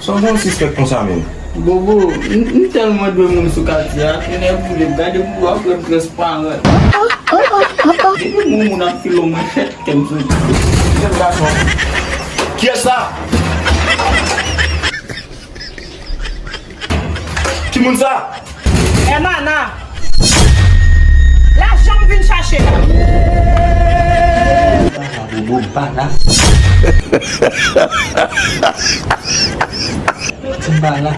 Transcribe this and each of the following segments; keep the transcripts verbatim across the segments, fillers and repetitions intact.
Sa w gen yon sispèk konsa menm? Bobo, m m tèlman dwe moun sou katye a, tonnè boule m, gade pou w ap wè m transparan. Depi moun moun ap file yon manchèt, kè m soti. Jèn gason. Kiyès sa? Ki moun sa? Èmana. Lajan m vin chache la. Bobo m pa la. M pa la.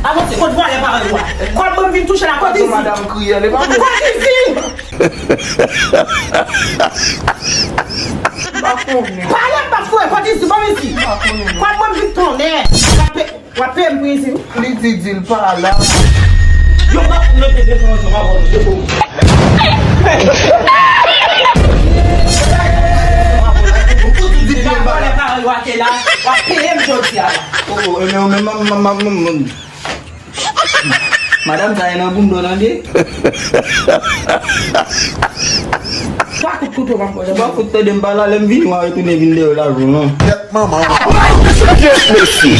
Avanse, kot vòlè parèy ou a? Kòb mwen vin touche la, kot izi? Madanm kriye, li pa bon. Kot izi? M pa konnen. Pale m pa foure, kot izi, ban m izi. M pa konnen, non. Kòb mwen vin tonnè. W ap peye m pou izi. Li di, di l pa la. Yo pa mete defann ansanm avè w, depo. Ou di di l pa la. Vòlè parèy ou a te la, w ap peye m jodi a la. Oh, oh, men, men, men, men, men, men. Madanm sa e nan bounda w tande. Twa kout kouto m ap pran. Ou pa fout tande m pa la, lè m vini w a retounen vin dèyè w lajou non. Kèt manman w. Kèt mesye.